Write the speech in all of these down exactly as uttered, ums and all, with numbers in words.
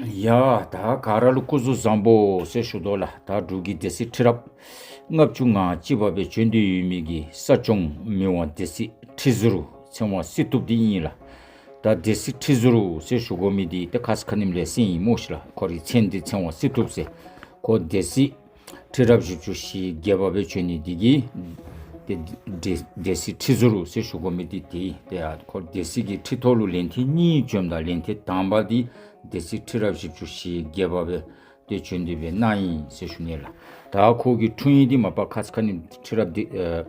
ཡ་ད་ག་ར་ལུ་སྐུ་གཟུགས་བཟང་པོ་ཟེར་ཞུ་དོ་ལགས། ད་འབྲུག་གི་སྡེ་སྲིད་ཁྲི་རབས་ལྔ་བཅུ་ང་གཅིག་པ་སྦེ་བྱོན་ཏེ་ཡོད་མི་གི་ས་སྐྱོང་མི་དབང་སྡེ་སྲིད་ཁྲི་ཟུར་ཚེ་དབང་སྲི་ཐུབ་འདི་ཨིན་ལགས། ད་སྡེ་སྲིད་ཁྲི་ཟུར་ཟེར་ཞུ་དགོ་མི་འདི་ཏེ་ཁ་ཙ་ཁ་ཉིནམ་ལས་ཟེར་ཨིན་སྨོ་ཤིག་ལགས། ཁོ་རའི་མཚན་འདི་ཚེ་དབང་སྲི་ཐུབ་ཟེར། ཁོ་སྡེ་སྲིད་ཁྲི་རབས་བཞི་བཅུ་ཞེ་བརྒྱད་པ་སྦེ་བྱོན་ནི་འདི་གིས་ཏེ་སྡེ་སྡེ་སྲིད་ཁྲི་ཟུར་ཟེར་ཞུ་དགོ་མི་འདི་ཏེ་ཏེ་ཡ་ཁོ་སྡེ་སྲིད་ཀྱི་ཁྲི་ཐོག་ལུ་ལན་ཐེངས་གཉིས་བྱོནམ་ད་ལན་ཐེངས་དང་པ་འདི་སྡེ་སྲིད་ཁྲི་རབས་བཞི་བཅུ་ཞེ་བརྒྱད་པ་སྦེ་ཏེ་བྱོན་ཏེ་སྦེ་གནང་ཡི་ཟེར་ཞུ་ནི་ལགས། ད་ཁོ་གི་འཁྲུངས་ཡུལ་འདི་མ་པ་ཁ་ཙ་ཁ་ཉིནམ་ཁྲི་རབས་འདི་ཨེ་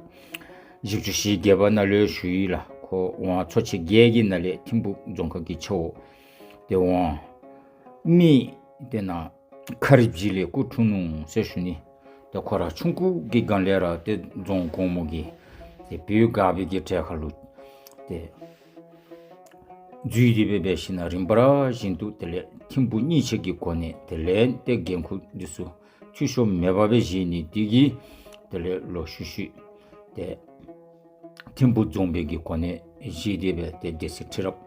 བཞི་བཅུ་ཞེ་བརྒྱད་པ་ནང་ལུ་ཞུ་ཡི་ལགས། ཁོ་ཝང་ཚོ་ཆེན་བརྒྱད་ཀྱི་ནང་ལས་ཐིམ་ཕུག་རྫོང་ཁག་གི་ཆ་འོག་ཏེ་ཝང་སྨད་ཏེ་ནཱ་མཁར་རིབ་བྱི་ལས་སྐུ་འཁྲུངས་ནུག་ཟེར་ཞུ་ནི། ཏེ་ཁོ་ར་ཆུང་ཀུ་གི་སྒང་ལས་ར་ཏེ་རྫོང་གོང་མ་གི་ཏེ་བོད་སྒར་པའི་གི་གྲལ་ཁར་ལུ་ཏེ་འཛུལ་ཏེ་སྦེ་འབད་ཞིནམ་ལས་རིམ་པ་ར་བཞིན་དུ་དེ་ལས་ཐིམ་ཕུག་གཉེར་ཆེན་གྱི་གོ་གནས་དེ་ལས་ཏེ་འགན་ཁུར་འདི་ཚུ་འཐུས་ཤོར་མེད་པར་སྦེ་བཞེས་ནི་འདི་གིས་དེ་ལས་ལོག་ཤུལ་ཤུལ་ཏེ་ཐིམ་ཕུག་རྫོང་དཔོན་གྱི་གོ་གནས་བཞེས་ཏེ་སྦེ་ཏེ་སྡེ་སྲིད་ཁྲི་རབས་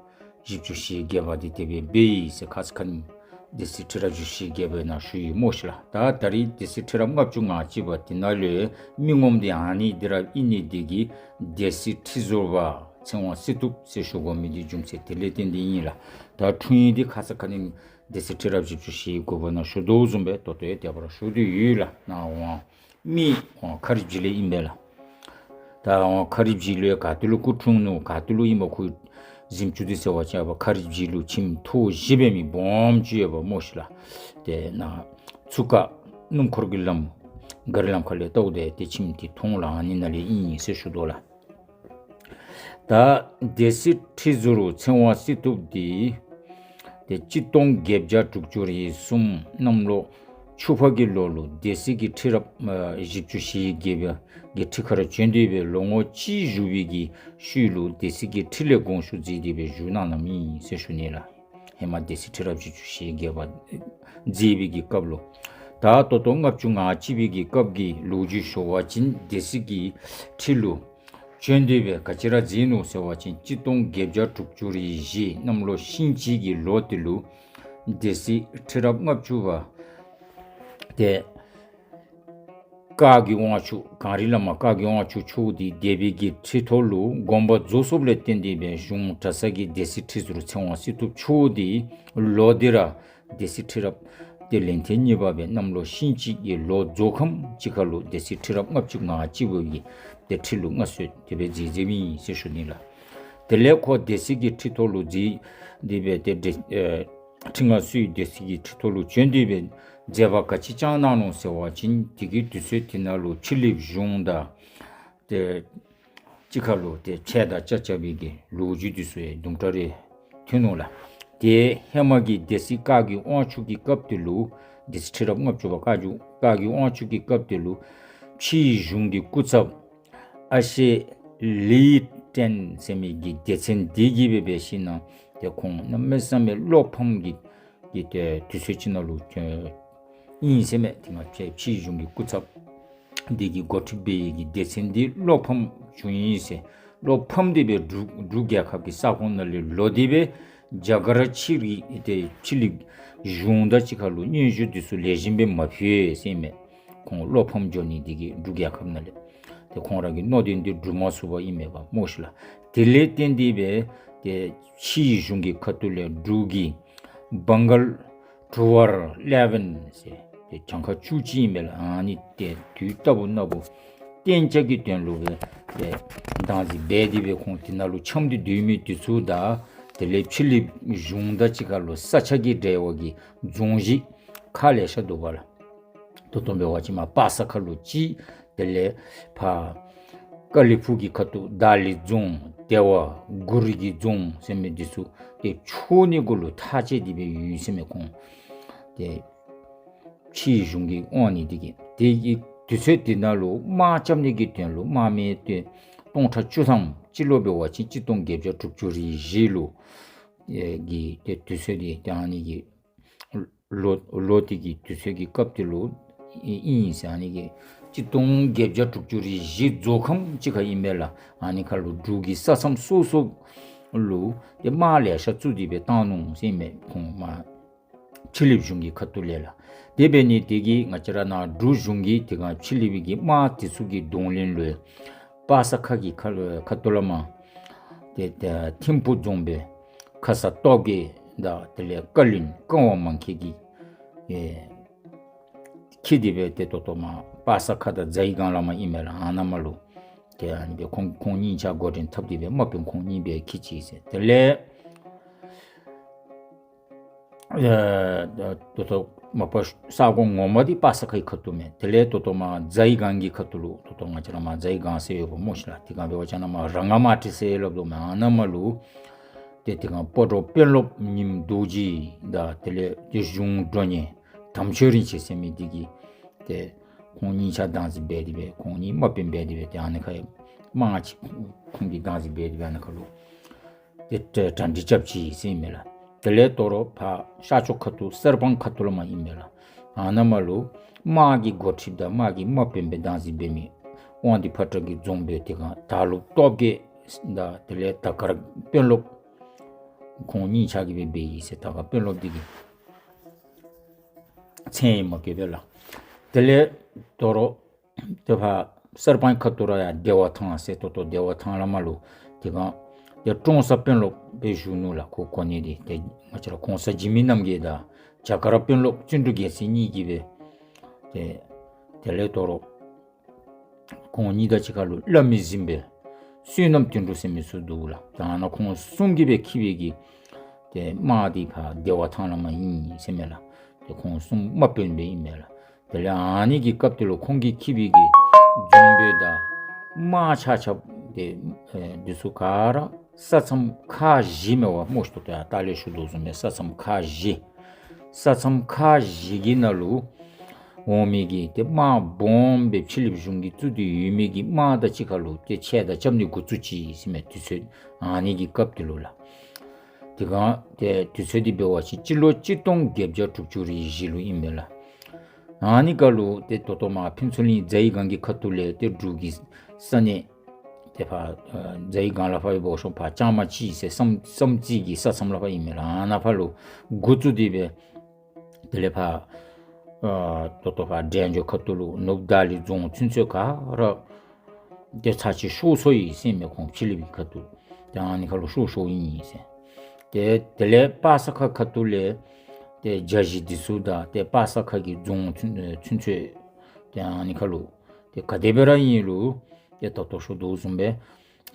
བཞི་བཅུ་ཞེ་བརྒྱད་པ་འདི་དེ་སྦེ་འབད་ཡི་ཟེར་ཁ་ཙ་ཁ་ཉིནམ་སྡེ་སྲིད་ཁྲི་རབས་བཞི་བཅུ་ཞེ་བརྒྱད་པའི་ནང་ཞུ་ཡི་སྨོ་ཤིག་ལགས། ད་ད་རིས་སྡེ་སྲིད་ཁྲི་རབས་ལྔ་བཅུ་ང་གཅིག་པ་འདི་ནང་ལུ་མི་ངོམ་འདི་ཨ་ནི་འདི་ར་ཨིན་ནི་འདི་གིས་སྡེ་སྲིད་ཁྲི་ཟུར་པ་ཚེ་དབང་སྲི་ཐུབ་ཟེར་ཞུ་དགོ་མི་འདི་རྒྱུ་མཚན་དེ་ལས་བརྟེན་ཏེ་ཨིན་ལགས། ད་འཁྲུངས་ཡུལ་འདི་ཁ་ཙ་ཁ་ཉིནམ་སྡེ་སྲིད་ཁྲི་རབས་བཞི་བཅུ་ཞེ་དགུ་པ་ནང་ཞུ་དོ་བཟུམ་སྦེ་ད་ལྟོ་ཡང་དེ་སྦེ་ར་ཞུ་དོ་ཡོད་ལགས། ནཱ་ཝང་སྨད་ཝང་མཁར་རིབ་བྱི་ལས་ཨིན་པས་ལགས། ད་ཝང་མཁར་རིབ་བྱི་ལས་ག་ཏེ་ལུ་སྐུ་འཁྲུངས་ནུག་ག་ཏེ་ལུ་ཨིན་པ་ཁོ་གཟིམ་ཅུང་འདི་ཟེར་བ་ཅིན་ཨ་ཕར་མཁར་རིབ་བྱི་ལུ་ཁྱིམ་ཐོག་བཞི་འབད་མི་སྦོམ་ཅིག་ཡོདཔ་སྨོ་ཤིག་ལགས། ཏེ་ནཱ་ཚུར་ཁ་སྣུམ་འཁོར་གྱི་ལམ་ག་རི་ལམ་ཁ་ལས་བལྟཝ་ད་ཏེ་ཁྱིམ་འདི་མཐོང་ལགས། ཨ་ནི་ནང་ལས་ཨིན་ཟེར་ཞུ་དོ་ལགས། ད་སྡེ་སྲིད་ཁྲི་ཟུར་ཚེ་དབང་སྲི་ཐུབ་འདི་ཏེ་གཅིག་སྟོང་བརྒྱད་བརྒྱ་དྲུག་ཅུ་རེ་གསུམ་གནམ་ལོ་ཆུ་ཕག་གི་ལོ་ལུ་སྡེ་སྲིད་ཀྱི་ཁྲི་རབས་ཨ་བཞི་བཅུ་ཞེ་བརྒྱད་པའི་གི་ཁྲི་ཁར་བྱོན་ཏེ་སྦེ་ལོ་ངོ་གཅིག་བཞུགས་པའི་གི་ཤུལ་ལུ་སྡེ་སྲིད་ཀྱི་ཁྲི་ལས་དགོངས་ཞུ་མཛད་དེ་སྦེ་བཞུགས་གནང་གནངམ་ཨིན་ཟེར་ཞུ་ནི་ལགས། ཧེ་མ་སྡེ་སྲིད་ཁྲི་རབས་བཞི་བཅུ་ཞེ་བརྒྱད་པ་མཛད་པའི་གི་སྐབས་ལུ། ད་ད་ལྟོ་ལྔ་བཅུ་ང་གཅིག་པའི་གི་སྐབས་ཀྱི་ལོ་རྒྱུས་ཞུ་བ་ཅིན་སྡེ་སྲིད་ཀྱི་ཁྲི་ལུ་བྱོན་ཏེ་སྦེ་ག་ཅི་ར་མཛད་ནུག་ཟེར་བ་ཅིན་གཅིག་སྟོང་བརྒྱད་བརྒྱ་དྲུག་ཅུ་རེ་བཞི་གནམ་ལོ་ཤིང་བྱི་གི་ལོ་དེ་ལུ་སྡེ་སྲིད་ཁྲི་རབས་ལྔ་བཅུ་པ་ཏེ་བཀའ་བརྒྱུད་དབང་ཕྱུག་གངས་རི་བླ་མ་བཀའ་བརྒྱུད་དབང་ཕྱུག་མཆོག་འདི་སྡེ་པའི་གི་ཁྲི་ཐོག་ལུ་དགོངས་པ་རྫོགས་སོཔ་ལས་བརྟེན་ཏེ་སྦེ་གཞུང་གྲྭ་ཚང་གི་སྡེ་སྲིད་ཁྲི་ཟུར་ཚེ་དབང་སྲི་ཐུབ་མཆོག་འདི་ལོ་འདི་ར་སྡེ་སྲིད་ཁྲི་རབས་ཏེ་ལན་ཐེངས་གཉིས་པ་སྦེ་གནམ་ལོ་ཤིང་བྱི་གི་ལོ་རྫོགས་ཁམས་ཅིག་ཁར་ལུ་སྡེ་སྲིད་ཁྲི་རབས་ལྔ་བཅུ་ང་གཅིག་པ་གི་ཏེ་ཁྲི་ལུ་མངའ་གསོལ་དེ་སྦེ་མཛད་མཛདཔ་ཨིན་ཟེར་ཞུ་ནི་ལགས། དེ་ལས་ཁོ་སྡེ་སྲིད་ཀྱི་ཁྲི་ཐོག་ལུ་མཛད་དེ་སྦེ་ཏེ་ཏེ་ཨེ་ཁྲི་མངའ་གསོལ་སྡེ་སྲིད་ཀྱི་ཁྲི་ཐོག་ལུ་བྱོན་ཏེ་སྦེ་མཛད་པ་ག་ཅི་བསྐྱངས་གནང་ནུག་ཟེར་བ་ཅིན་དེ་གི་དུས་ཚོད་དེ་ནང་ལུ་ཕྱི་གླིངཔ་གཞུང་དང་ཏེ་གཅིག་ཁར་ལུ་ཏེ་ཕྱད་དང་ཅ་རྐྱབ་པའི་གི་ལོ་རྒྱུས་འདི་ཚུ་ཡང་དུམ་གྲ་རེ་ཐོན་ནུག་ལགས། ཏེ་ཧེ་མ་གི་སྡེ་སྲིད་བཀའ་བརྒྱུད་དབང་ཕྱུག་གི་སྐབས་དེ་ལུ་སྡེ་སྲིད་ཁྲི་རབས་ལྔ་བཅུ་པ་བཀའ་བརྒྱུད་བཀའ་བརྒྱུད་དབང་ཕྱུག་གི་སྐབས་དེ་ལུ་ཕྱིའི་གཞུང་གི་སྐུ་ཚབ་ཨ་ཤེ་ལི་ཏེན་ཟེར་མི་གི་སྡེ་ཚན་འདི་གིས་སྦེ་འབད་ཞིནམ་ལས་ཏེ་ཁོང་གནམ་མེད་ས་མེད་བློ་ཕམ་གྱི་གི་ཏེ་དུས་ཚོད་ཅིག་ནང་ལུ་ཨིན་ཟེར་མས། ཏེ་ང་བཅས་ཕྱིའི་གཞུང་གི་སྐུ་ཚབ་འདི་གིས་འགོ་ཁྲིད་འབད་བའི་གི་སྡེ་ཚན་འདི་བློ་ཕམ་བྱུང་ཡི་ཟེར། བློ་ཕམ་སྟེ་སྦེ་འབྲུག་འབྲུག་རྒྱལ་ཁབ་ཀྱི་ས་ཁོངས་ནང་ལས་ལོག་སྟེ་སྦེ་རྒྱ་གར་ཕྱི་རིགས་ཏེ་ཕྱི་གླིངཔ་གཞུང་དང་གཅིག་ཁར་ལུ་སྙན་ཞུ་འདི་ཚུ་ལེགས་ཤོམ་སྦེ་མ་ཕུལ་ཟེར་མས། ཁོང་བློ་ཕམ་འགྱོ་ནི་འདི་གིས་འབྲུག་རྒྱལ་ཁབ་ནང་ལས་ཏེ་ཁོང་ར་གི་མནོ་དོན་འདི་འགྲུབ་མ་ཚུགས་པར་ཨིན་མས་པ་སྨོ་ཤིག་ལགས། དེ་ལས་བརྟེན་ཏེ་སྦེ་ཏེ་ཕྱིའི་གཞུང་གི་ཁ་ཐུག་ལས་འབྲུག་གི་བང་གལ་ཊུ་ཝར་ཨི་ལེ་ཝན་ཟེར་ཏེ་གྱངས་ཁ་བཅུ་གཅིག་ཨིན་མས་ལགས། ཨ་ནི་ཏེ་དུས་རྟག་བུ་ན་བུ་གཏན་འཇགས་ཀྱི་དོན་ལུ་སྦེ་ཏེ་བདག་འཛིན་འབད་དེ་སྦེ་ཁོང་དེ་ནང་ལུ་འཁྱམས་ཏེ་སྡོད་མི་འདི་ཚུ་དང་དེ་ལས་ཕྱི་གླིངཔ་གཞུང་དང་གཅིག་ཁར་ལུ་ས་ཆ་གི་འབྲེལ་བ་གི་རྫོང་གཞི་ཁག་ལེ་ཤ་འདུག་པ་ལགས། ད་ལྟོ་འབད་བ་ཅིན་མར་པ་སངས་ཁ་ལུ་གཅིག། དེ་ལས་ཕར་ཀ་ལི་ཕུག་གི་ཁ་ཐུག་དཱ་ལི་རྫོང་དེ་བ་གུ་རི་གི་རྫོང་ཟེར་མི་འདི་ཚུ་ཏེ་ཕྱོགས་གཉིས་གུ་ལུ་ཐག་བཅད་དེ་སྦེ་ཡོད་ཟེར་མས། ཁོང་ཏེ་ཕྱིའི་གཞུང་གིས་དབང་ནི་འདི་གིས་དེ་གི་དུས་ཚོད་དེ་ནང་ལུ་དམག་རྐྱབ་ནི་གི་དོན་ལུ་དམག་མི་ཏེ་སྟོང་ཕྲག་བཅུ་ཐམ་སྤྱི་ལོ་འབད་བ་ཅིན་གཅིག་སྟོང་བརྒྱད་བརྒྱ་དྲུག་ཅུ་རེ་བཞི་ལུ་ཨེ་གི་ཏེ་དུས་ཚོད་འདི་ཏེ་ཨ་ནི་གི་ལོ་ལོ་དེ་གི་དུས་ཚོད་ཀྱི་སྐབས་དེ་ལུ་ཨིན་ཨིན་ཟེར། ཨ་ནི་གི་གཅིག་སྟོང་བརྒྱད་བརྒྱ་དྲུག་ཅུ་རེ་བཞི་རྫོགས་ཁམས་ཅིག་ཁར་ཨིན་མས་ལགས། ཨ་ནི་ཁར་ལུ་འབྲུག་གི་ས་མཚམས་སོ་སོ་ལུ་ཏེ་དམག་ལེ་ཤ་བཙུགས་ཏེ་སྦེ་བཏང་ནུག་ཟེར་མས། ཁོང་དམག་ ཕྱི་གླིངཔ་གཞུང་གི་ཁ་ཐུག་ལས་ལགས། དེ་འབད་ནི་དེ་གིས་ང་བཅས་ར་ནཱ་འབྲུག་གཞུང་གིས་དེ་སྒང་ཕྱི་གླིངཔ་གི་དམག་དེ་ཚུ་གི་གདོང་ལེན་ལུ་པ་ས་ཁ་གི་ཁ་ཁ་ཐུག་ལས་མར་ཏེ་ཏེ་ཐིམ་ཕུག་རྫོང་དཔོན་ཁ་ས་སྟོབས་རྒྱས་དང་དེ་ལས་བཀའ་བློན་ཀ་ཝང་མང་ཁེལ་གྱིས་ཨེ་འཁྱིད་དེ་སྦེ་ཏེ་ད་ལྟོ་མར་པ་ས་ཁ་དང་ཛའི་སྒང་ལས་མར་ཨིན་མས་ལགས། ཨ་ནཱ་མར་ལུ་ཏེ་ཨ་ནི་སྦེ་ཁོང་ཁོང་གཉིས་ཆ་འགོ་འདྲེན་འཐབ་སྟེ་སྦེ་དམག་དཔོན་ཁོང་གཉིས་སྦེ་འཁྱིད་ཅི་ཟེར། དེ་ལས་ཨེ་ད་ལྟོ་མ་པ་ས་གོ་ངོ་མ་འདི་པ་ས་ཁའི་ཁ་ཐུག་མས། དེ་ལས་ད་ལྟོ་མར་ཛའི་སྒང་གི་ཁ་ཐུག་ལུ་ད་ལྟོ་ང་བཅས་ར་མར་ཛའི་སྒང་ཟེར་ཡོདཔ་སྨོ་ཤིག་ལགས། དེ་སྒང་འབད་བ་ཅིན་ནཱ་མར་ར་ང་མ་ཏི་ཟེར་སླབ་དོ་མས། ཨ་ནཱ་མར་ལུ་ཏེ་དེ་སྒང་སྤ་རོ་དཔོན་སློབ་ཉིམ་རྡོ་རྗེ་དང་དེ་ལས་ཏེ་གཞུང་མགྲོན་གཉེར་དམ་ཆོས་རིན་ཆེན་ཟེར་མི་འདི་གིས་ཏེ་ཁོང་གཉིས་ཆ་བདག་འཛིན་འབད་དེ་སྦེ་ཁོང་གཉིས་དམག་དཔོན་འབད་དེ་སྦེ་ཏེ་ཨ་ནི་ཁར་དམག་ཅིག་ཁོང་གིས་བདག་འཛིན་འབད་དེ་སྦེ་ཨ་ནི་ཁར་ལུ་ཏེ་གྲ་གྲ་སྒྲིག་རྐྱབ་ཅི་ཟེར་ཨིན་མས་ལགས། དེ་ལས་དོ་རུང་ཕར་ཤར་ཕྱོགས་ཁ་ཐུག་གསར་སྤང་ཁ་ཐུག་ལས་མར་ཨིན་མས་ལགས། ཨ་ནཱ་མར་ལུ་དམག་གི་འགོ་ཁྲིདཔ་དང་དམག་གི་དམག་དཔོན་སྦེ་བདག་འཛིན་འབད་མི་དབང་འདུས་ཕོ་བྲང་གི་རྫོང་དཔོན་དེ་སྒང་དར་ལུང་སྟོབས་རྒྱས་དང་དེ་ལས་དར་དཀར་དཔོན་སློབ་ཁོང་གཉིས་ཆ་གིས་སྦེ་འབད་ཡི་ཟེར། དར་དཀར་དཔོན་སློབ་འདི་གི་མཚན་ཡང་མ་བཀོད་པས་ལགས། དེ་ལས་དོ་རུང་ཏེ་ཕར་གསར་སྤང་ཁ་ཐུག་ར་ཡང་བདེ་བ་ཐང་ཟེར་ད་ལྟོ་བདེ་བ་ཐང་ལས་མར་ལུ་དེ་སྒང་ཏེ་ཀྲོང་གསར་དཔོན་སློབ་སྦེ་བཞུགས་ནུག་ལགས། ཁོ་གོ་གནས་འདི་ཏེ་ང་བཅས་ར་གོང་ས་འཇིགས་མེད་རྣམ་རྒྱལ་དང་བྱ་དཀར་དཔོན་སློབ་བརྩོན་འགྲུས་རྒྱལ་མཚན་གཉིས་ཀྱིས་སྦེ་ཏེ་དེ་ལས་དོ་རུང་ཁོང་གཉིས་དང་གཅིག་ཁར་ལུ་བླ་མའི་གཟིམ་དཔོན་བསོད་ནམས་དོན་གྲུབ་ཟེར་མི་ཚུ་འདུག་ལགས། ད་ཨ་ནཱ་ཁོང་གསུམ་གྱིས་སྦེ་འཁྱིད་པའི་གི་ཏེ་དམག་འདི་ཕར་བདེ་བ་ཐང་ལས་མར་ཨིན་ཟེར་མས་ལགས། ཏེ་ཁོང་གསུམ་དམག་དཔོན་སྦེ་ཨིན་མས་ལགས། དེ་ལས་ཨ་ནི་གི་སྐབས་དེ་ལུ་ཁོང་གིས་འཁྱིད་པའི་གི་རྫོང་དཔོན་དང་དམག་ཆ་ཁྱབ་ཏེ་ཨེ་འདི་ཚུ་ག་ར་ས་མཚམས་ཁག་བཞི་མས་པ་སྨོ་ཤིག། ད་ལྟོ་ཡང་ལྟག་ལས་ཞུ་དོ་བཟུམ་སྦེ་ས་མཚམས་ཁག་བཞི། ས་མཚམས་ཁག་བཞི་གི་ནང་ལུ་འོང་མི་གི་ཏེ་དམག་སྦོམ་སྦེ་ཕྱི་གླིངཔ་གཞུང་གིས་བཙུགས་ཏེ་ཡོད་མི་གི་དམག་དང་གཅིག་ཁར་ལུ་ཏེ་ཆད་དང་རྐྱབ་ནི་འགོ་བཙུགས་ཅི་ཟེར་མས། དུས་ཚོད་ཨ་ནི་གི་སྐབས་དེ་ལུ་ལགས། དེ་སྒང་ཏེ་དུས་ཚོད་འདི་འབད་བ་ཅིན་སྤྱི་ལོ་གཅིག་སྟོང་བརྒྱད་བརྒྱ་དྲུག་ཅུ་རེ་བཞི་ལུ་ཨིན་མས་ལགས། ཨ་ནི་ཁར་ལུ་ཏེ་ད་ལྟོ་མར་ཕུན་ཚོགས་གླིང་ཛའི་སྒང་གི་ཁ་ཐུག་ལས་ཏེ་འབྲུག་གི་ས་གནས་ཏེ་ཕར་ཨ་ཛའི་སྒང་ལས་ཕར་འབད་བ་ཅིན་ཕར་ལྕང་མ་སྤྱི་ཟེར་བསམ་བསམ་རྩེ་གི་ས་མཚམས་ལས་ཕར་ཨིན་མས་ལགས། ཨ་ནཱ་ཕར་ལུ་འགོ་བཙུགས་ཏེ་སྦེ་དེ་ལས་ཕར་ཨ་ད་ལྟོ་ཕར་འབྲས་ལྗོངས་ཁ་ཐུག་ལུ་ནུབ་བརྡ་གླིང་རྫོང་ཚུན་ཚོད་ག་ར་ཏེ་ཚར་གཅིག་ཤོར་སོ་ཡི་ཟེར་མས། ཁོང་ཕྱི་གླིངཔ་གི་ཁ་ཐུག་ཏེ་ཨ་ནི་ཁར་ལུ་ཤོར་ཤོརཝ་ཨིན་ཟེར། ཏེ་དེ་ལས་པ་ས་ཁ་ཁ་ཐུག་ལས་ཏེ་རྒྱ་གཞིས་འདི་ཚུ་དང་ཏེ་པ་ས་ཁ་གི་རྫོང་ཚུན་ཚོད་ཏེ་ཨ་ནི་ཁར་ལུ་ཏེ་ག་དེ་སྦེ་ར་ཨིན་རུང་ཏེ་ད་ལྟོ་ཞུ་དོ་བཟུམ་སྦེ་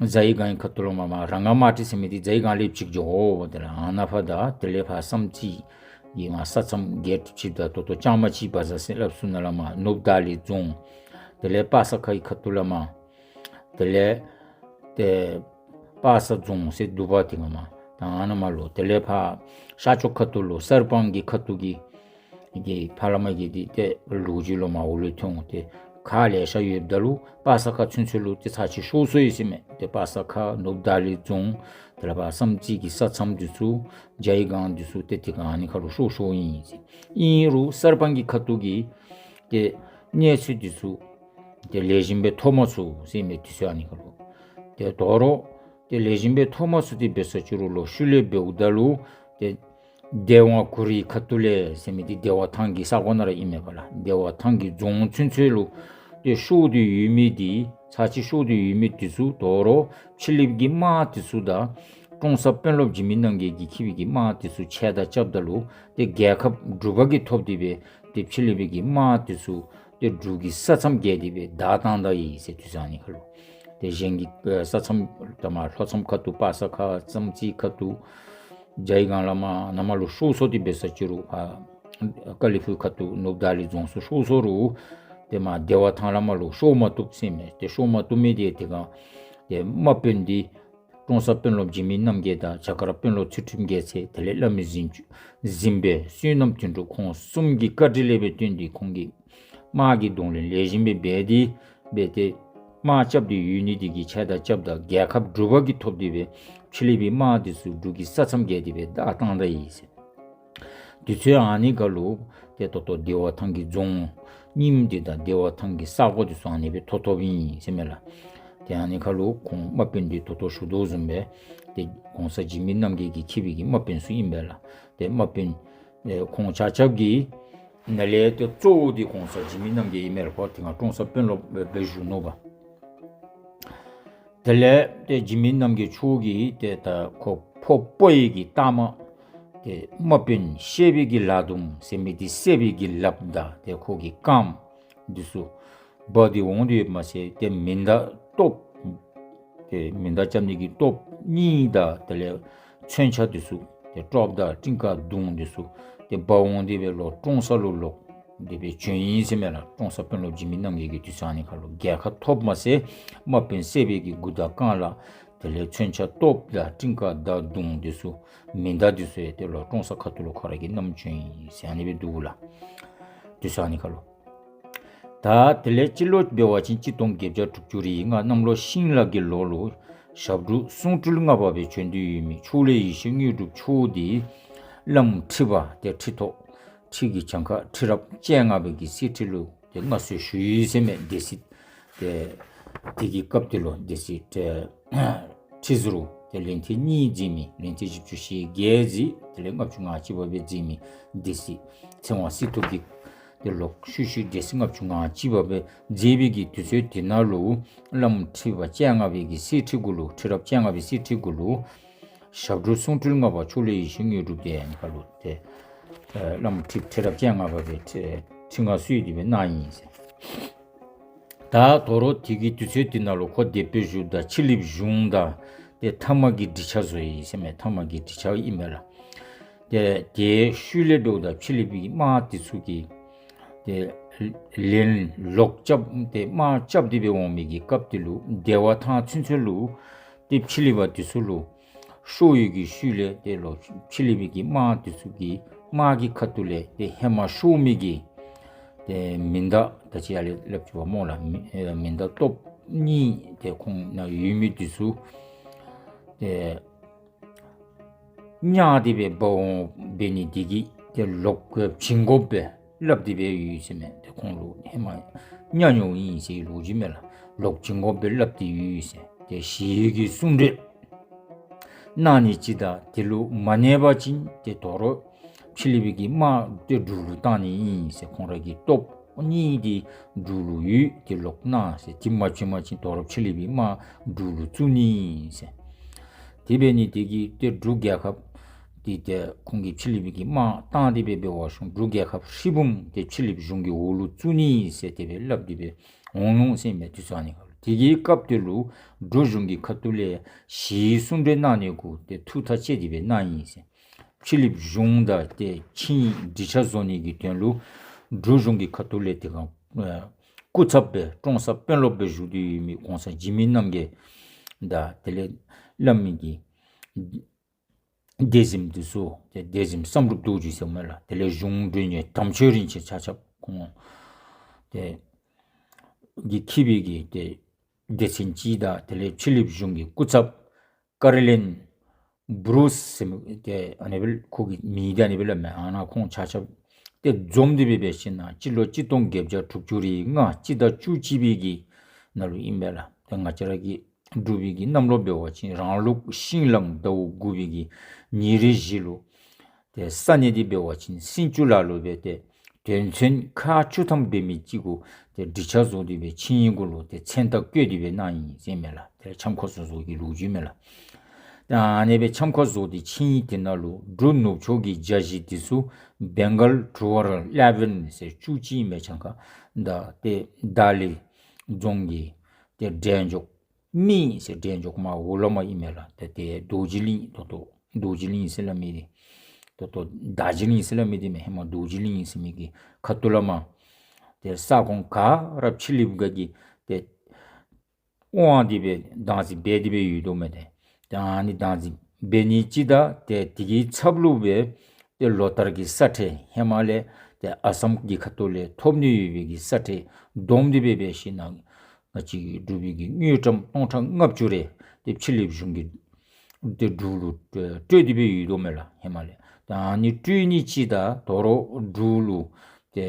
ཛའི་སྒང་གི་ཁ་ཐུག་ལས་མར་མར་ར་ང་མ་ཏི་ཟེར་མི་འདི་ཛའི་སྒང་ལས་ཕྱི་ཁར་འགྱོཝ་དེ་ལས་ཨ་ནཱ་ཕར་དང་དེ་ལས་ཕར་བསམ་རྩེ་གི་མར་ས་མཚམས་བརྒལ་ཏེ་ཕྱིན་ད་ད་ལྟོ་ལྕང་མ་སྤྱི་བ་ཟ་ཟེར་སླབ་ས་ནང་ལས་མར་ནུབ་བརྡ་གླིང་རྫོང་དེ་ལས་པ་ས་ཁ་གི་ཁ་ཐུག་ལས་མར་དེ་ལས་ཏེ་པ་ས་རྫོང་ཟེར་འདུག་པ། དེ་སྒང་མར་ད་ཨ་ནཱ་མར་ལུ་དེ་ལས་ཕར་ཤར་ཕྱོགས་ཁ་ཐུག་ལུ་གསར་སྤང་གི་ཁ་ཐུག་གི་གི་ཕར་ལས་མར་གི་འདི་ཏེ་ལོ་རྒྱུས་ལུ་མར་འོག་ལུ་ཐོན་འོང་། ཏེ་ཁག་ལེ་ཤ་ཡོདཔ་ད་ལུ་པ་ས་ཁ་ཚུན་ཚོད་ལུ་ཏེ་ཚར་གཅིག་ཤོར་སོ་ཡི་ཟེར་མས། ཏེ་པ་ས་ཁ་ནུབ་བརྡ་གླིང་རྫོང་དེ་ལས་ཕར་བསམ་རྩེ་གི་ས་མཚམས་འདི་ཚུ་ཛའི་སྒང་འདི་ཚུ་ཏེ་དེ་སྒང་ཨ་ནི་ཁར་ལུ་ཤོར་ཤོརཝ་ཨིན་ཟེར། ཨིན་རུང་གསར་སྤང་གི་ཁ་ཐུག་གི་ཏེ་གནས་ཚུལ་འདི་ཚུ་ཏེ་ལེགས་ཤོམ་སྦེ་ཐོབ་མ་ཚུགས་ཟེར་མས། དུས་ཚོད་ཨ་ནི་ཁར་ལུ་ཏེ་དོ་རུང་ཏེ་ལེགས་ཤོམ་སྦེ་ཐོབ་མ་ཚུགས་ཏེ་འབད་ས་ཅིག་རུང་ལོག་ཤུལ་ལས་འབདཝ་ད་ལུ་ཏེ་བདེ་བ་གུ་རུའི་ཁ་ཐུག་ལས་ཟེར་མི་འདི་བདེ་བ་ཐང་གི་ས་གོ་ནང་ར་ཨིན་མས་པ་ལགས། བདེ་བ་ཐང་གི་རྫོང་ཚུན་ཚོད་ལུ་ཏེ་ཤོར་ཏེ་ཡོད་མི་འདི་ཚར་གཅིག་ཤོར་ཏེ་ཡོད་མི་འདི་ཚུ་དོ་རུང་ཕྱི་གླིངཔ་གི་དམག་འདི་ཚུ་དང་ཀྲོང་གསར་དཔོན་སློབ་འཇིགས་མེད་རྣམ་རྒྱལ་གྱིས་འཁྱིད་པའི་གི་དམག་འདི་ཚུ་ཆད་དང་རྐྱབ་ད་ལུ་ཏེ་རྒྱལ་ཁ་འབྲུག་པ་གིས་ཐོབ་སྟེ་སྦེ་ཏེ་ཕྱི་གླིངཔ་གི་དམག་འདི་ཚུ་ཏེ་འབྲུག་གི་ས་མཚམས་བརྒལ་ཏེ་སྦེ་བདའ་བཏང་ད་ཡི་ཟེར། དུས་ཚོད་ཨ་ནི་ཁར་ལུ་ཏེ་གཞན་གྱི་ཨེ་ས་མཚམས་ད་མར་ལྷོ་མཚམས་ཁ་ཐུག་པ་ས་ཁ་བསམ་རྩེ་ཁ་ཐུག་ཛའི་སྒང་ལས་མར་ནཱ་མར་ལུ་ཤོར་སོང་སྟེ་འབད་ས་ཅིག་རུང་ཨ་ཀ་ལི་ཕུག་ཁ་ཐུག་ནུབ་བརྡ་གླིང་རྫོང་ཚུ་ཤོར་སོང་རུང་ཏེ་མར་བདེ་བ་ཐང་ལས་མར་ལུ་ཤོར་མ་བཏུབ་ཟེར་མས། ཏེ་ཤོར་མ་བཏུབ་མི་འདི་དེ་སྒང་ཏེ་དམག་དཔོན་འདི་ཀྲོང་གསར་དཔོན་སློབ་འཇིགས་མེད་རྣམ་རྒྱལ་དང་བྱ་དཀར་དཔོན་སློབ་ཚུལ་ཁྲིམས་རྒྱལ་མཚན་དེ་ལས་བླ་མའི་གཟིམ་གཟིམ་དཔོན་བསོད་ནམས་དོན་གྲུབ་ཁོང་གསུམ་གྱི་བཀའ་དྲིན་ལས་སྦེ་བརྟེན་ཏེ་ཁོང་གིས་དམག་གི་གདོང་ལེན་ལེགས་ཤོམ་སྦེ་འབད་དེ་འབད་དེ་དམག་རྐྱབ་སྟེ་ཡོད་ནི་འདི་གིས་ཆད་དང་རྐྱབ་ད་རྒྱལ་ཁ་འབྲུག་པ་གིས་ཐོབ་སྟེ་སྦེ་ཕྱི་གླིངཔ་གི་དམག་འདི་ཚུ་འབྲུག་གི་ས་མཚམས་བརྒལ་ཏེ་སྦེ་བདའ་བཏང་ད་ཡི་ཟེར། དུས་ཚོད་ཨ་ནི་ཁར་ལུ་ཏེ་ད་ལྟོ་བདེ་བ་ཐང་གི་རྫོང་རྙིངམ་འདི་དང་བདེ་བ་ཐང་གི་ས་གོ་འདི་ཚུ་ཨ་ནི་སྦེ་ཐོབ་ཐོབཔ་ཨིན་ཟེར་མས་ལགས། ཏེ་ཨ་ནི་ཁར་ལུ་ཁོང་དམག་དཔོན་འདི་ད་ལྟོ་ཞུ་དོ་བཟུམ་སྦེ་ཏེ་གོང་ས་འཇིགས་མེད་རྣམ་རྒྱལ་གྱིས་འཁྱིད་པའི་གི་དམག་དཔོན་ཚུ་ཨིན་པས་ལགས། ཏེ་དམག་དཔོན་ ཨེ་ཁོང་ཆ་ཁྱབ་ཀྱི་ནང་ལས་ཏེ་གཙོ་བོ་འདི་གོང་ས་འཇིགས་མེད་རྣམ་རྒྱལ་ཨིན་མས་ལགས། ཁོ་དེ་སྒང་ཀྲོང་གསར་དཔོན་སློབ་སྦེ་བཞུགས་ནུག་པ། དེ་ལས་ཏེ་འཇིགས་མེད་རྣམ་རྒྱལ་མཆོག་གིས་ཏེ་ད་ཁོ་ཕོ་སྤོ་བའི་གི་རྟགས་མ་ཏེ་དམག་དཔོན་བཤད་པའི་གི་ལག་རྡུམ་ཟེར་མི་འདི་བསད་པའི་གི་ལགཔ་དང་ཏེ་ཁོ་གི་རྐངམ་འདི་ཚུ་འབག་སྟེ་འོང་དེ་མ་ཚད་ཏེ་མེ་མདའ་ཏོབ་ཏེ་མེ་མདའ་རྐྱབ་ནི་གི་ཏོབ་གཉིས་དང་དེ་ལས་མཚོན་ཆ་འདི་ཚུ་ཏེ་ཀྲོབ་དང་ཀྲིང་ཀ་མདུང་འདི་ཚུ་ཏེ་འབག་འོང་སྟེ་སྦེ་ལོག་ཀྲོང་གསར་ལུ་ལོག་སྟེ་སྦེ་བྱོན་ཡི་ཟེར་མས་ལགས། ཀྲོང་གསར་དཔོན་སློབ་འཇིགས་མེད་རྣམ་རྒྱལ་གྱིས་དུས་ཚོད་ཨ་ནི་ཁར་ལུ་རྒྱལ་ཁ་ཐོབ་མ་ཚད་དམག་དཔོན་བསད་པའི་གི་མགུ་དང་རྐང་ལག་དེ་ལས་མཚོན་ཆ་ཏོབ་དང་ཀྲིང་ཀ་དང་མདུང་འདི་ཚུ་མེ་མདའ་འདི་ཚུ་ཡང་ཏེ་ལོག་ཀྲོང་གསར་ཁ་ཐུག་ལུ་ཁོ་ར་གིས་བསྣམས་བྱོན་ཡི་ཟེར་ཨ་ནི་སྦེ་འདུག་ལགས། དུས་ཚོད་ཨ་ནི་ཁར་ལུ། ད་དེ་ལས་སྤྱི་ལོ་འབད་བ་ཅིན་གཅིག་སྟོང་བརྒྱད་བརྒྱ་དྲུག་ཅུ་རེ་ལྔ་གནམ་ལོ་ཤིང་ལག་གི་ལོ་ལུ་ཞབས་དྲུང་གསུང་སྤྲུལ་ལྔ་པ་སྦེ་བྱོན་ཏེ་ཡོད་མི་ཕྱོགས་ལས་ཡེ་ཤེས་དངོས་གྲུབ་མཆོག་འདི་བླམ་ཁྲི་པ་ཏེ་ཁྲི་ཐོག་ཁྲི་གི་གྱངས་ཁ་ཁྲི་རབས་བཅོ་ལྔ་པའི་གི་གསེར་ཁྲི་ལུ་ཏེ་མངའ་གསོལ་ཞུ་ཡི་ཟེར་མས། སྡེ་སྲིད་ཏེ་དེ་གི་སྐབས་དེ་ལུ་སྡེ་སྲིད་ཏེ་ཁྲི་ཟུར་ཏེ་ལན་ཐེངས་གཉིས་མཛད་མི་ལན་ཐེངས་བཞི་བཅུ་ཞེ་བརྒྱད་མཛད། དེ་ལས་ལྔ་བཅུ་ང་གཅིག་པ་སྦེ་མཛད་མི་སྡེ་སྲིད་ཚེ་དབང་སྲི་ཐུབ་ཀྱིས་ཏེ་ལོག་ཤུལ་ཤུལ་སྡེ་སྲིད་ལྔ་བཅུ་ང་གཅིག་པ་སྦེ་མཛད་པའི་གི་དུས་ཚོད་དེ་ནང་ལུ་བླམ་ཁྲི་པ་བཅོ་ལྔ་པའི་གི་གསེར་ཁྲི་གུ་ལུ་ཁྲི་རབས་བཅོ་ལྔ་པའི་གསེར་ཁྲི་གུ་ལུ་ཞབས་དྲུང་གསུང་སྤྲུལ་ལྔ་པ་ཕྱོགས་ལས་ཡེ་ཤེས་དངོས་གྲུབ་དེ་ཨ་ནི་ཁར་ལུ་ཏེ་ཨེ་བླམ་ཁྲི་ཁྲི་རབས་བཅོ་ལྔ་པ་སྦེ་ཁྲི་ཁྲི་མངའ་གསོལ་ཏེ་སྦེ་གནང་ཡི་ཟེར། ད་དོ་རུང་དེ་གི་དུས་ཚོད་དེ་ནང་ལུ་ཁོ་སྡེ་དཔོན་བཞུགས་དང་ཕྱི་གླིངཔ་གཞུང་དང་ཏེ་མཐའ་དམག་གི་འགྲིག་ཆ་བཟོ་ཡི་ཟེར་མས། མཐའ་དམག་གི་འགྲིག་ཆ་ཨིན་མས་ལགས། ཏེ་དེའི་ཤུལ་ལས་འབདཝ་ད་ཕྱི་གླིངཔ་གི་དམག་དེ་ཚུ་གིས་ཏེ་ལན་ལོག་རྐྱབ་ཏེ་དམག་རྐྱབ་སྟེ་སྦེ་འོང་མི་གི་སྐབས་དེ་ལུ་བདེ་བ་ཐང་ཚུན་ཚོད་ལུ་ཏེ་ཕྱི་གླིངཔ་དེ་ཚུ་ལུ་ཤོར་ཡོད་ཀྱི་ཤུལ་ལས་ཏེ་ལོག་ཕྱི་གླིངཔ་གི་དམག་དེ་ཚུ་གི་དམག་གི་ཁ་ཐུག་ལས་ཏེ་ཧེ་མ་ཤོར་མི་གི་ཏེ་མེ་མདའ་ད་ཅི་ཡར་ལས་སླབ་ཅི་པ་སྨོ་ལགས། མེ་མེ་མདའ་ཏོབ་གཉིས་ཏེ་ཁོང་ནང་ཡོད་མི་དེ་ཚུ་ཏེ་བརྙ་སྟེ་སྦེ་འབག་འོང་འབད་ནི་དེ་གིས་ཏེ་ལོག་བྱིན་དགོཔ་སྦེ་སླབ་སྟེ་སྦེ་ཡོད་ཟེར་མས། ཏེ་ཁོང་ལུ་ཧེ་མ་བརྙ་མྱོང་ཡི་ཟེར་ལོ་རྒྱུས་མས་ལགས། ལོག་བྱིན་དགོཔ་སྦེ་སླབ་སྟེ་ཡོད་ཟེར། ཏེ་ཞི་བའི་གི་གསུང་གྲོས་གནང་ནི་ཅིག་དང་དེ་ལུ་མ་གནས་པ་ཅིན་ཏེ་དོ་རུང་ཕྱི་གླིངཔ་གི་དམག་ཏེ་འབྲུག་ལུ་བཏང་ནི་ཨིན་ཟེར། ཁོང་ར་གི་སྟོབས་གཉིས་འདི་འབྲུག་ལུ་ཡོད། ཏེ་ལོག་གནང་ཟེར། དེ་མ་བྱིན་པ་ཅིན་དོ་རུང་ཕྱི་གླིངཔ་གི་དམག་འབྲུག་ལུ་བཙུགས་ནི་ཨིན་ཟེར། དེ་འབད་ནི་དེ་གིས་ཏེ་འབྲུག་རྒྱལ་ཁབ་འདི་ཏེ་ཁོང་གིས་ཕྱི་གླིངཔ་གི་དམག་བཏང་སྟེ་སྦེ་འབད་བ་ཤོང་འབྲུག་རྒྱལ་ཁབ་ཧྲིལ་བུམ་ཏེ་ཕྱི་གླིངཔ་གཞུང་གི་འོག་ལུ་བཙུགས་ནི་ཨིན་ཟེར་དེ་སྦེ་སླབ་སྟེ་སྦེ་འོང་ནུག་ཟེར་མས། དུས་ཚོད་ཨ་ནི་ཁར་ལུ་དེ་གི་སྐབས་དེ་ལུ་འབྲུག་གཞུང་གི་ཁ་ཐུག་ལས་ཞི་བའི་གསུང་གྲོས་གནང་ནི་གུ་ཏེ་ཐུགས་ཐག་བཅད་དེ་སྦེ་གནང་ཡི་ཟེར། ཕྱི་གླིངཔ་གཞུང་དང་ཏེ་ཆིངས་ཡིག་འགྲིག་ཆ་བཟོ་ནི་གི་དོན་ལུ་འབྲུག་གཞུང་གི་ཁ་ཐུག་ལས་དེ་སྒང་ཨེ་སྐུ་ཚབ་སྦེ་ཀྲོང་གསར་དཔོན་སློབ་སྦེ་བཞུགས་ཏེ་ཡོད་མི་གོང་ས་འཇིགས་མེད་རྣམ་རྒྱལ་དང་དེ་ལས་བླ་མའི་གི་སྡེ་གཟིམ་དེ་ཚུ་ཏེ་སྡེ་གཟིམ་བསམ་གྲུབ་རྡོ་རྗེ་ཟེར་མས་ལགས། དེ་ལས་གཞུང་མགྲོན་གཉེར་དམ་ཆོས་རིན་ཆེན་ཆ་ཁྱབ་ཁོང་ཏེ་གིས་འཁྱིད་པའི་གི་ཏེ་སྡེ་ཚན་ཅིག་དང་དེ་ལས་ཕྱི་གླིངཔ་གཞུང་གི་སྐུ་ཚབ་ཀར་ལིན་བུ་རུས་ཟེར་མི་ཏེ་ཨ་ནི་སྦེ་ཁོ་གི་མིང་འདི་ཨ་ནི་སྦེ་སླབ་མས། ཨ་ནཱ་ཁོང་ཆ་ཁྱབ་ཏེ་འཛོམས་ཏེ་སྦེ་འབད་ཞིན་ན་སྤྱི་ལོ་གཅིག་སྟོང་བརྒྱད་བརྒྱ་དྲུག་ཅུ་རེ་ལྔ་སྤྱི་ཟླ་བཅུ་གཅིག་པའི་གི་ནང་ལུ་ཨིན་པས་ལགས། ཏེ་ང་བཅས་ར་གི་འབྲུག་པའི་གི་གནམ་ལོ་འབད་བ་ཅིན་རང་ལུགས་ཤིང་གླང་ཟླཝ་དགུ་པའི་གི་ཉེར་བཞི་ལུ་ཏེ་ས་གནས་འདི་འབད་བ་ཅིན་སྲིན་ཅུ་ལ་ལུ་སྦེ་ཏེ་དོན་ཚན་ཁག་བཅུ་ཐམ་འབད་མི་ཅིག་གུ་ཏེ་འགྲིག་ཆ་བཟོ་སྟེ་སྦེ་ཆིངས་ཡིག་གུ་ལུ་ཏེ་མཚན་རྟགས་བཀོད་དེ་སྦེ་གནང་ཡི་ཟེར་མས་ལགས། ཏེ་འཆམ་ཁ་བཟོ་བཟོཝ་གི་ལོ་རྒྱུས་མས་ལགས། ཏེ་ཨ་ནི་སྦེ་འཆམ་ཁ་བཟོ་སྟེ་ཆིངས་ཡིག་དེ་ནང་ལུ་འབྲུག་ནུབ་ཕྱོགས་ཀྱི་རྒྱ་གཞིས་འདི་ཚུ་བེང་གཱལ་ཌུ་ཝར་ལེ་ཝན་ཟེར་བཅུ་གཅིག་ཨིན་མས། ཆང་ཁ་དང་ཏེ་དཱ་ལི་རྫོང་གི་ཏེ་འབྲས་ལྗོངས་མི་ཟེར་འབྲས་ལྗོངས་མ་འོག་ལུ་མ་ཨིན་མས་ལགས། ཏེ་ཏེ་རྡོ་རྗེ་གླིང་ད་ལྟོ་རྡོ་རྗེ་གླིང་ཟེར་སླབ་མི་འདི་ད་ལྟོ་དར་རྗེ་གླིང་ཟེར་སླབ་མི་འདི་མས། ཧེ་མ་རྡོ་རྗེ་གླིང་ཟེར་མི་གི་ཁ་ཐུག་ལུ་མ་ཏེ་ས་ཁོངས་ག་ར་ཕྱི་གླིངཔ་ག་གིས་ཏེ་དབང་སྟེ་སྦེ་བདག་འཛིན་འབད་དེ་སྦེ་ཡོད་དོ་མས། ཏེ་ཏེ་ཨ་ནི་བདག་འཛིན་འབད་ནི་ཅིག་དང་ཏེ་དེ་གི་ཚབ་ལུ་སྦེ་ཏེ་ལོ་ལྟར་གྱི་ས་ཁྲལ་ཧེ་མ་ལས་ཏེ་ཨ་སམ་གྱི་ཁ་ཐུག་ལས་ཐོབ་ནི་ཡོད་པའི་གི་ས་ཁྲལ་བསྡོམས་ཏེ་སྦེ་འབད་ཞིན་ན་ང་བཅས་ཀྱི་འབྲུག་པའི་གི་དངུལ་ཀྲམ་སྟོང་ཕྲག་ལྔ་བཅུ་རེ་ཏེ་ཕྱི་གླིངཔ་གཞུང་གིས་ཏེ་འབྲུག་ལུ་སྤྲོད་དེ་སྦེ་ཡོད་དོ་མས་ལགས། ཧེ་མ་ལས་ཏེ་ཨ་ནི་སྤྲོད་ནི་ཅིག་དང་དོ་རུང་འབྲུག་ལུ་ཏེ་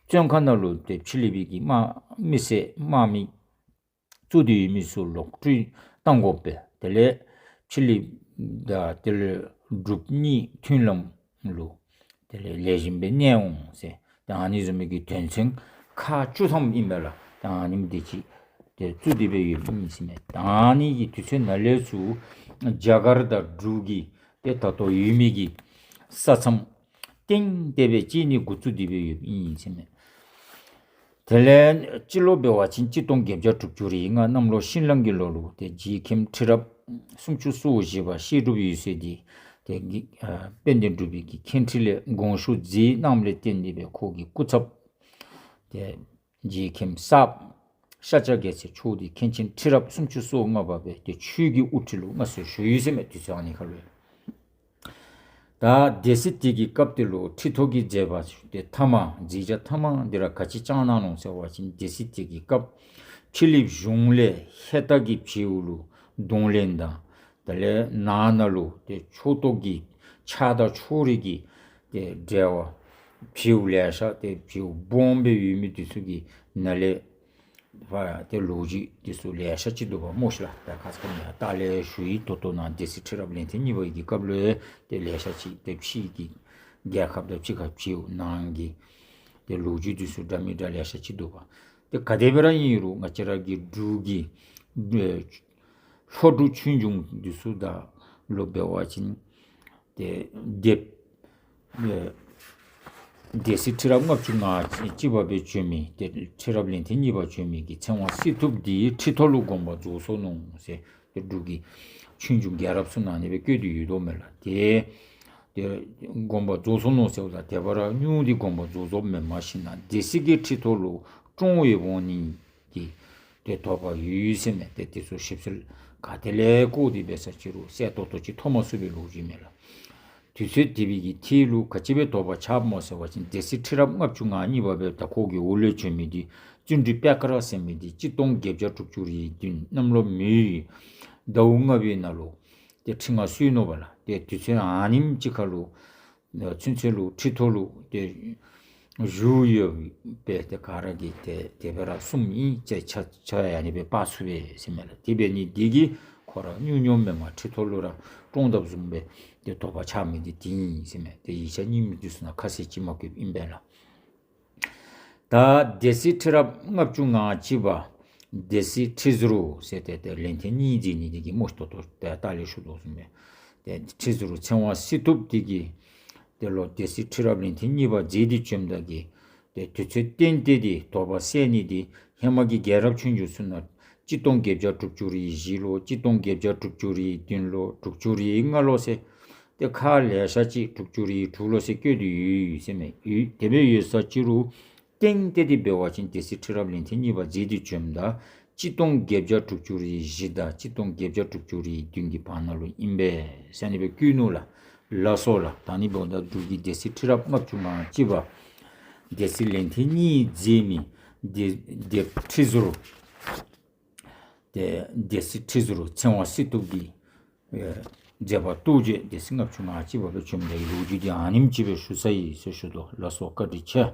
བཙོན་ཁང་ནང་ལུ་ཏེ་ཕྱི་གླིངཔ་གི་དམག་མི་སེར་དམག་མི་བཙུགས་ཏེ་ཡོད་མི་ཚུ་ལོག་སྤྲོད་གཏང་དགོ་པས། དེ་ལས་ཕྱི་གླིངཔ་དང་དེ་ལས་འབྲུགཔ་གཉིས་མཐུན་ལམ་ལུ་ དེ་ལས་ལེགས་ཤོམ་སྦེ་གནས་འོང་ཟེར། ད་ཨ་ནི་བཟུམ་མའི་གི་དོན་ཚན་ཁག་བཅུ་ཐམ་ཨིན་པས་ལགས། ད་ཨ་ནི་དེ་ཅིག་དེ་བཙུགས་ཏེ་སྦེ་ཡོདཔ་ཨིན་ཟེར་མས། ད་ཨ་ནི་གི་དུས་ཚོད་ནང་ལས་ཚུར་རྒྱ་གར་དང་འབྲུག་གི་དེ་ད་ལྟོ་ཡོད་མི་གི་ས་མཚམས་གཏན་གཏན་སྦེ་བཅད་ནི་འགོ་བཙུགས་ཏེ་སྦེ་ཡོདཔ་ཨིན་ཟེར་མས། དེ་ལས་སྤྱི་ལོ་འབད་བ་ཅིན་གཅིག་སྟོང་བརྒྱད་བརྒྱ་དྲུག་ཅུ་རེ་ལྔ་གནམ་ལོ་ཤིང་གླང་གི་ལོ་ལུ་ཏེ་རྗེ་མཁན་ཁྲི་རབས་སུམ་ཅུ་སོ་བཞི་པ་བཤད་སྒྲུབ་འོད་ཟེར་འདི་ཏེ་གི་ཨ་དཔལ་ལྡན་འབྲུག་པའི་གི་མཁན་ཁྲི་ལས་དགོངས་ཞུ་མཛད་གནངམ་ལས་བརྟེན་ཏེ་སྦེ་ཁོ་གི་སྐུ་ཚབ་ཏེ་རྗེ་མཁན་གསརཔ་ཤཱཀྱ་རྒྱལ་མཚན་མཆོག་འདི་མཁན་ཆེན་ཁྲི་རབས་སུམ་ཅུ་སོ་ལྔ་པ་སྦེ་ཏེ་ཆོས་ཀྱི་དབུ་ཁྲིད་ལུ་མངའ་གསོལ་ཞུ་ཡི་ཟེར་མས། དུས་ཚོད་ཨ་ནི་ཁར་ལུ། ད་སྡེ་སྲིད་དེ་གི་སྐབས་དེ་ལུ་ཁྲི་ཐོག་གི་མཛད་པ་དེ་ཐ་མ་མཛད་བྱ་ཐ་མ་འདི་ར་ག་ཅི་བསྐྱངས་གནང་ནུག་ཟེར་བ་ཅིན་སྡེ་སྲིད་དེ་གི་སྐབས་ཕྱི་གླིངཔ་གཞུང་ལས་ཧེ་ཏ་གི་བྱེའུ་ལུ་གདོང་ལེན་དང་དེ་ལས་ནང་ན་ལུ་ཏེ་ཕྱོགས་གཏོགས་ཀྱི་ཆགས་སྡང་ཕྱོགས་རིས་ཀྱི་ཏེ་འབྲེལ་བ་བྱེའུ་ལེ་ཤ་ཏེ་བྱེའུ་སྦོམ་སྦེ་ཡོད་མི་དེ་ཚུ་གི་ནང་ལས་ཕར་ཏེ་ལོ་རྒྱུས་དེ་ཚུ་ལེ་ཤ་ཅིག་འདུག་པ་སྨོ་ཤིག་ལགས། ད་ཁ་ཙ་ཁ་ཉིནམ་ལྟག་ལས་ཞུ་ཡི། ད་ལྟོ་ནཱ་སྡེ་སྲིད་ཁྲི་རབས་ལན་ཐེངས་གཉིས་པ་གི་སྐབས་ལུ་ཏེ་ལེ་ཤ་ཅིག་ཏེ་ཕྱི་གི་རྒྱལ་ཁབ་དང་ཕྱི་ཁ་བྱེའུ་ནང་གི་ཏེ་ལོ་རྒྱུས་དེ་ཚུ་འདྲ་མི་འདྲ་ལེ་ཤ་ཅིག་འདུག་པ། ཏེ་ག་དེ་སྦེ་ར་ཨིན་རུང་ང་བཅས་ར་གི་འབྲུག་གི་ཨེ་ལྷོ་འབྲུག་ཆོས་འབྱུང་དེ་ཚུ་དང་ལུ་འབད་བ་ཅིན་ཏེ་སྡེ་ཨེ་སྡེ་སྲིད་ཁྲི་རབས་ལྔ་བཅུ་ང་གཅིག་པ་སྦེ་བྱོན་མི་ཏེ་ཁྲི་རབས་ལན་ཐེངས་གཉིས་པ་བྱོན་མི་གི་ཚེ་དབང་སྲི་ཐུབ་འདི་ཁྲི་ཐོག་ལུ་དགོངས་པ་རྫོགས་སོ་ནུག་ཟེར་ཏེ་འབྲུག་གི་ཆོས་འབྱུང་རྒྱལ་རབས་ཚུ་ནང་ཨ་ནི་སྦེ་བཀོད་དེ་ཡོད་དོ་མས་ལགས། ཏེ་ཏེ་དགོངས་པ་རྫོགས་སོ་ནུག་ཟེརཝ་ད་དེ་སྦེ་ར་སྙུང་སྟེ་དགོངས་པ་རྫོགས་རྫོགསཔ་མེན། མ་གཞི་ནཱ་སྡེ་སྲིད་ཀྱི་ཁྲི་ཐོག་ལུ་བཀྲོངས་ཡོདཔ་འོང་ནི་གི་ཏེ་དོགས་པ་ཡོད་ཟེར་མས། ཏེ་དེ་ཚུ་ཞིབ་འཚོལ་ག་ཏེ་ལས་བཀོད་དེ་འབད་ས་ཅིག་རུང་གསལ་ཏོག་ཏོ་ཅིག་ཐོབ་མ་ཚུགས་པའི་ལོ་རྒྱུས་མས་ལགས། དུས་ཚོད་དེ་བའི་གི་ཐད་ལུ་ག་ཅི་སྦེ་དོགས་པ་ཆགསཔ་སྨོ་ཟེར་བ་ཅིན་སྡེ་སྲིད་ཁྲི་རབས་ལྔ་བཅུ་ང་གཉིས་པ་སྦེ་ད་ཁོ་གི་འོག་ལས་བྱོན་མི་འདི་བརྩོན་འགྲུས་པད་དཀར་ཟེར་མི་འདི་གཅིག་སྟོང་བརྒྱད་བརྒྱ་དྲུག་ཅུ་རེ་བདུན་གནམ་ལོ་མེ་ཡོས་ཟླཝ་ལྔ་པའི་ནང་ལུ་ཏེ་ཁྲི་མངའ་གསོལ་ནུག་པ་ལགས། ཏེ་དུས་ཚོད་ཨ་ནེམ་ཅིག་ཁར་ལུ་ཚུན་ཚོད་ལུ་ཁྲི་ཐོག་ལུ་ཏེ་བཞུགས་ཡོད་པའི་ཏེ་ག་ར་གིས་ཏེ་དེ་སྦེ་ར་གསུངམ་ཨིན་ཟེར་ཆ་ཆ་ཡང་ཨ་ནི་སྦེ་ཕབ་ཚུགས་པས་ཟེར་མས་ལགས། དེ་འབད་ནི་འདི་གིས་ཁོ་ར་སྙུང་སྙུངམ་མེན་པར་ཁྲི་ཐོག་ལུ་ར་བཀྲོངས་དཔ་བཟུམ་སྦེ་ཏེ་དོགས་པ་ཆགས་མི་འདི་དེ་ཨིན་ཟེར་མས། ཏེ་ཡིག་ཆ་རྙིངམ་འདི་ཚུ་ནང་ཁ་གསལ་ཅིག་མ་བཀོདཔ་ཨིན་པས་ལགས། ད་སྡེ་སྲིད་ཁྲི་རབས་ལྔ་བཅུ་ང་གཅིག་པ་སྡེ་སྲིད་ཁྲི་ཟུར་ཟེར་ཏེ་ཏེ་ལན་ཐེངས་གཉིས་མཛད་ནི་འདི་གིས་སྨོ་ཤིག། ད་ལྟོ་ཏེ་ལྟག་ལས་ཞུ་དོ་བཟུམ་སྦེ་ཏེ་ཁྲི་ཟུར་ཚེ་དབང་སྲི་ཐུབ་འདི་གིས་ཏེ་ལོག་སྡེ་སྲིད་ཁྲི་རབས་ལན་ཐེངས་གཉིས་པ་མཛད་དེ་བྱོནམ་ད་གི་ཏེ་དུས་ཚོད་གཏན་གཏན་འདི་དོགས་པ་སེལ་ནི་འདི་ཧེ་མ་གི་རྒྱལ་རབས་ཆོས་འབྱུང་ཚུ་ནང་གཅིག་སྟོང་བརྒྱད་བརྒྱ་དྲུག་ཅུ་རེ་བཞི་ལོ་གཅིག་སྟོང་བརྒྱད་བརྒྱ་དྲུག་ཅུ་རེ་བདུན་ལོ་དྲུག་ཅུ་རེ་ལྔ་ལོ་ཟེར་ཏེ་ཁག་ལེ་ཤ་ཅིག་དྲུག་ཅུ་རེ་དྲུག་ལོ་ཟེར་བཀོད་དེ་ཡོད་ཟེར་མས། ཡོད་དེ་སྦེ་ཡོད་ས་ཅིག་རུང་གཏན་གཏན་འདི་འབད་བ་ཅིན་སྡེ་སྲིད་ཁྲི་རབས་ལན་ཐེངས་གཉིས་པ་མཛད་དེ་བྱོནམ་ད་གཅིག་སྟོང་བརྒྱད་བརྒྱ་དྲུག་ཅུ་རེ་བཞི་དང་གཅིག་སྟོང་བརྒྱད་བརྒྱ་དྲུག་ཅུ་རེ་བདུན་གྱི་བར་ན་ལུ་ཨིན་པས་ཟེར་ཨ་ནི་སྦེ་བཀོད་ནུག་ལགས། ལགས་སོ་ལགས། ད་ཨ་ནི་འབདཝ་ད་འབྲུག་གི་སྡེ་སྲིད་ཁྲི་རབས་ལྔ་བཅུ་ང་གཅིག་པ་སྡེ་སྲིད་ལན་ཐེངས་གཉིས་མཛད་མི་སྡེ་སྡེ་ཁྲི་ཟུར་ཏེ་སྡེ་སྲིད་ཁྲི་ཟུར་ཚེ་དབང་སྲི་ཐུབ་ཀྱི་ཨེ་མཛད་པ་རྟོགས་བརྗོད་སྡེ་སྲིད་ལྔ་བཅུ་ང་གཅིག་པ་སྦེ་བྱོནམ་ད་གི་ལོ་རྒྱུས་འདི་ཨ་ནེམ་ཅིག་སྦེ་ཞུ་ཚར་ཡི་ཟེར་ཞུ་དོ། ལགས་སོ། བཀའ་དྲིན་ཆེ།